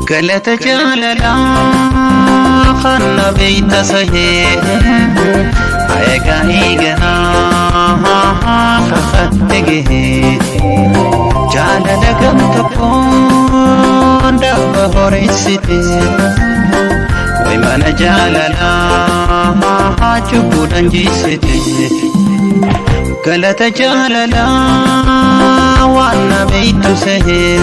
Galata jaalalaa kan na beeyta sahee eegaa eeganaa kakatte gahee jaalala gam tokkoon dhaaba horeessite way mana jaalalaa cubbuudhaan jiisite galata jaalalaa waan na beeytu sahee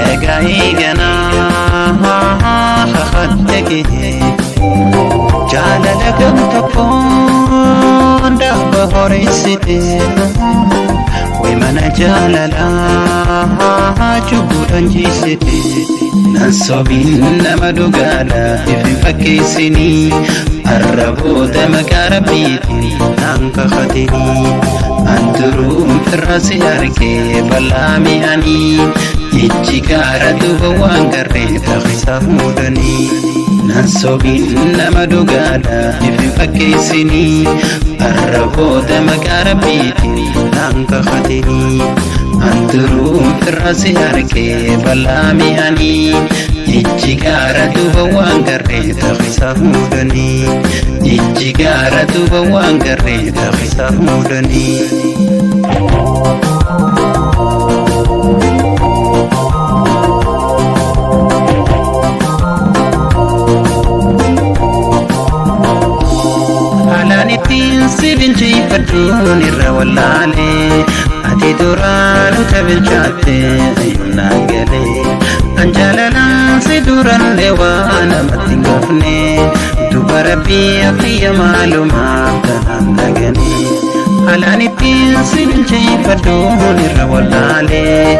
eegaa eeganaa kakatte gahee jaalala gam tokkoon dhaaba horeessite way mana jaalalaa cubbuudhaan jiisite. Nan sobiin nama dhugaadha ifin fakkeessinii arra booda maqaa rabbiitiin naan kakatinii an duruun firra si argee bal'aa mi'anii ijji gaara duuba waan garree taqisaa muudanii. Nan sobiin nama dhugaadha ifin fakkeessinii arra booda maqaa rabbiitiin naan kakatinii an duruun firra si argee bal'aa mi'anii ijji gaara duuba waan garree taqisaa muudanii ijji gaara duuba waan garree taqisaa muudanii. Haalaan ittiin si bilcheeffadhuun irra wallaalee ati duraan uta bilchaatte ayyuunaa galee an jaalalaan si durallee waa namatti hin gafne duba rabbii akiyya maalumaaf tanaan dhagane haalaan ittiin si bilcheeffadhuun irra wallaalee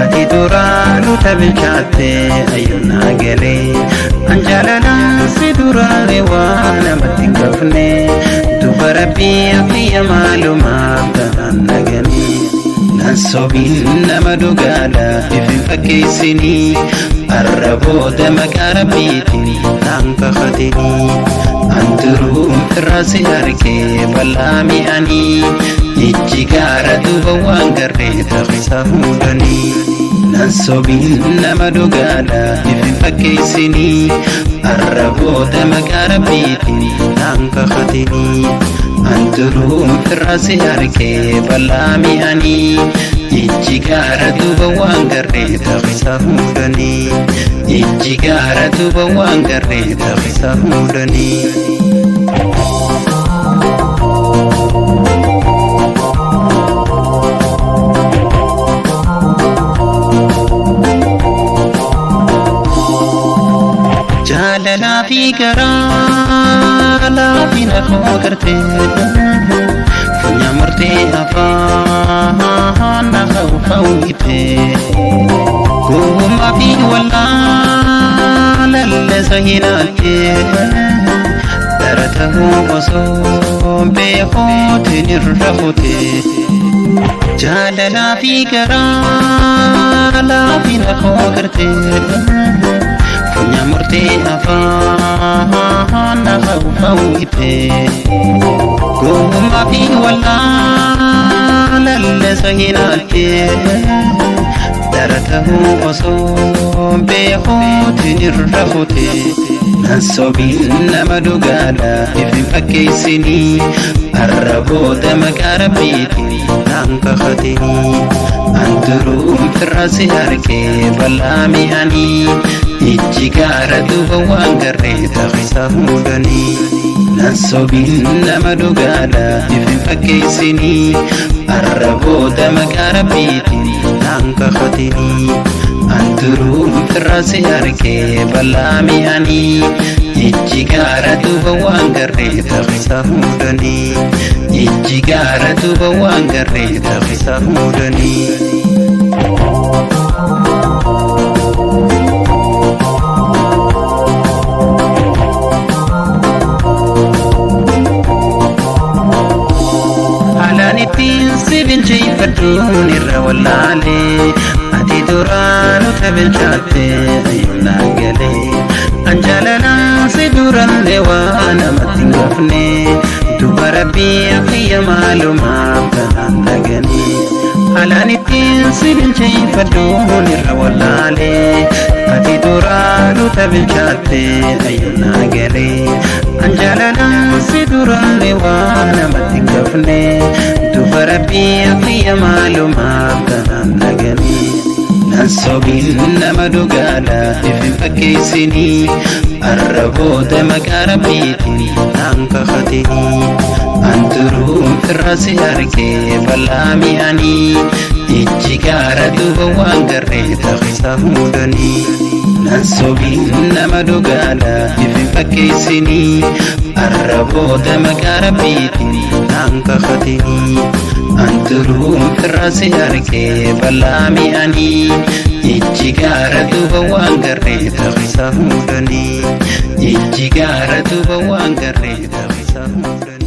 ati duraan uta bilchaatte ayyuunaa galee an jaalalaan si durallee waa namatti hin gafne duba rabbii akiyya maalumaaf tanaan dhagane. Nan sobiin nama dhugaadha ifin fakkeessinii arra booda maqaa rabbiitiin naan kakatinii an duruun firra si argee bal'aa mi'anii ijji gaara duuba waan garree taqisaa muudanii. Nan sobiin nama dhugaadha ifin fakkeessinii arra booda maqaa rabbiitiin naan kakatinii an duruun firra si argee bal'aa mi'anii ijji gaara duuba waan garree taqisaa muudanii ijji gaara duuba waan garree taqisaa muudanii. Jaalalaa fi garaa laafina koo gartee funya murtee afaan na hawwite gowwummaa fi wallaalalla hinaatte dara ta'uu osoo beekootiin irra kute jaalalaa fi garaa laafina koo gartee funya murtee afaan na hawwite gowwummaa fi wallaalalla hinaatte dara ta'uu osoo beekootiin irra kute nan sobiin nama dhugaadha ifin fakkeessinii arra booda maqaa rabbiitiin naan kakatinii an duruun firra si argee bal'aa mi'anii ijji gaara duuba waan garree taqisaa muudanii. Nan sobiin nama dhugaadha ifin fakkeessinii arra booda maqaa rabbiitiin naan kakatinii an duruun firra si argee bal'aa mi'anii ijji gaara duuba waan garree taqisaa muudanii ijji gaara duuba waan garree taqisaa muudanii. Haalaan ittiin si bilcheeffadhuun irra wallaalee ati duraan uta bilchaatte ayyuunaa galee an jaalalaan si dura. durallee waa namatti hin gafne. Duba rabbii kiyya maalumaaf kanaan dagane. Halaan ittiin si bilcheeffadhuun irra wallaalee. Ati duraanuu ta bilchaatte ayyuunaa galee. An jaalalaan si durallee waa namatti hin gafne. Duba rabbii kiyya maalumaaf kanaan dagane. Nan sobiin nama dhugaadha ifin fakkeessinii. Arra booda maqaa rabbiitiin naan kakatinii. An turuun firra si argee bal'aa mi'anii. Ijji gaara duuba waan garree taphisa muudanii. Nan sobiin nama dhugaadha ifin fakkeessinii. Arra booda maqaa rabbiitiin naan kakatinii. An turuun firra si argee bal'aa mi'anii. Ijji gaara duuba waan garree taphisa muudanii. Ijji gaara duuba waan garree taphisa muudanii.